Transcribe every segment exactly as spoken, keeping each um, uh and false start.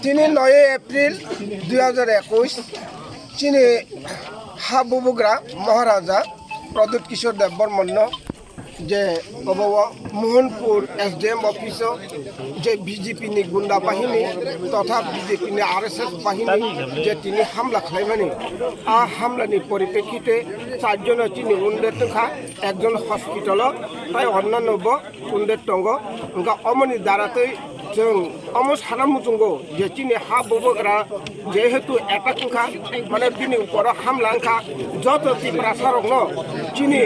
Tini noyoi April dui hajar ekwis, chini ha bubugra Maharaja Pradyut Kishore Debbarman no je obo Mohanpur S D M office o je B J P ni gunda bahini totha B J P ni R S S bahini je tini hamla khlaimani, a hamla ni poripekhite char jono chini wounded wngkha, ekjon hospital o, tai onnano bo wounded tongo. Wngkha omoni daratwi chwng omo sana muchungo je chini ha bubugra jehetu attack wngkha, mane bini uporo hamla wngkha, joto Tiprasa rokno, chini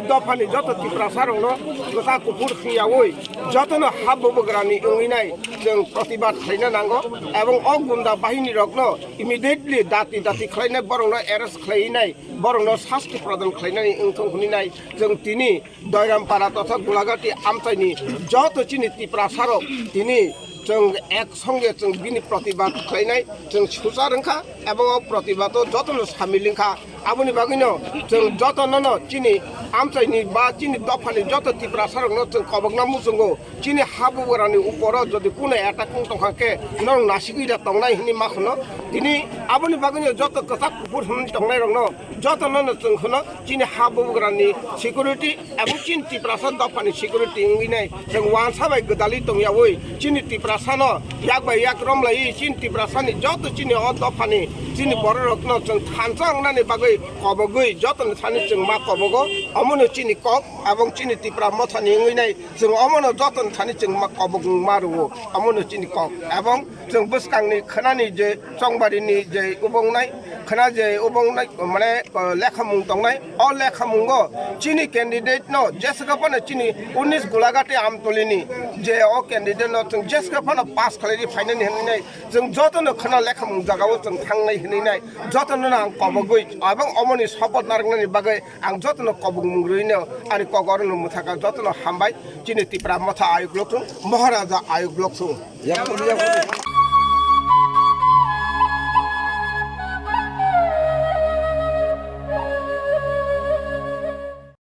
dophani joto Tiprasa rokno kwchak kuphur hwnyaui jotono ha bubugrani wngwi nai chwng protibad khlaina nango, ebong o gunda bahini rokno immediately dati dati khlainai, borokno arrest khlaiwi nai, borokno sasti pradhan khlainani wngthong hwnwi nai chwng tini Doirampara totha Gulagati amchaini joto chini Tiprasarok tini chwng ek songe chwng bini protibad khlainai chwng suchar wngkha, abo o protibado jotono samil wngkha. Aboni bagwino chwng jotonono chini amchaini ba chini dophani joto Tiprasarokno chwng kobokna muchungo, chini ha bubugrani uporo jodi kunu attack wng tongkha khe norok nasigwi da tongnai hwnwi ma khwno. Tini aboni bagwino joto kwchak kuphur hwnwi tongnairokno jotonono chwng khwno chini ha bubugrani security ebong chini Tiprasa dophani security wngwi nai chwng wansa bai gwdalwi tongyaui chini Tiprasano yak bai yak romlaiwi chini Tiprasani joto chini o dophani chini bororokno chwng thansa wngnani bagwi kobogwi jotoni thani chwng ma kobogo. Omono chini kok ebong chini Tipra mothani wngwi nai chwng omono jotoni thani chwng ma kobogma rwo. Omono chini kok ebong chwng bwskangni khwnani je Chongbarini je ubongnai, khwna je ubongnai, mane, uh, lekhamung tongnai, o lekhamungo chini candidate no jeswk phano chini unis Gulagati Amtolini je o candidate no chwng jeswk phano pass khlaidi phainani hwnwi nai chwng jotono khwna lekhamung jagao chwng thangnai hwnwi nai jotono ang kobogwi ebong omoni support narwknani bagwi ang jotono kobongmung rwino ani kok orono mwthaka jotono hambai chini Tipra motha ayuk lokthung, Maharaja ayuk lokthung.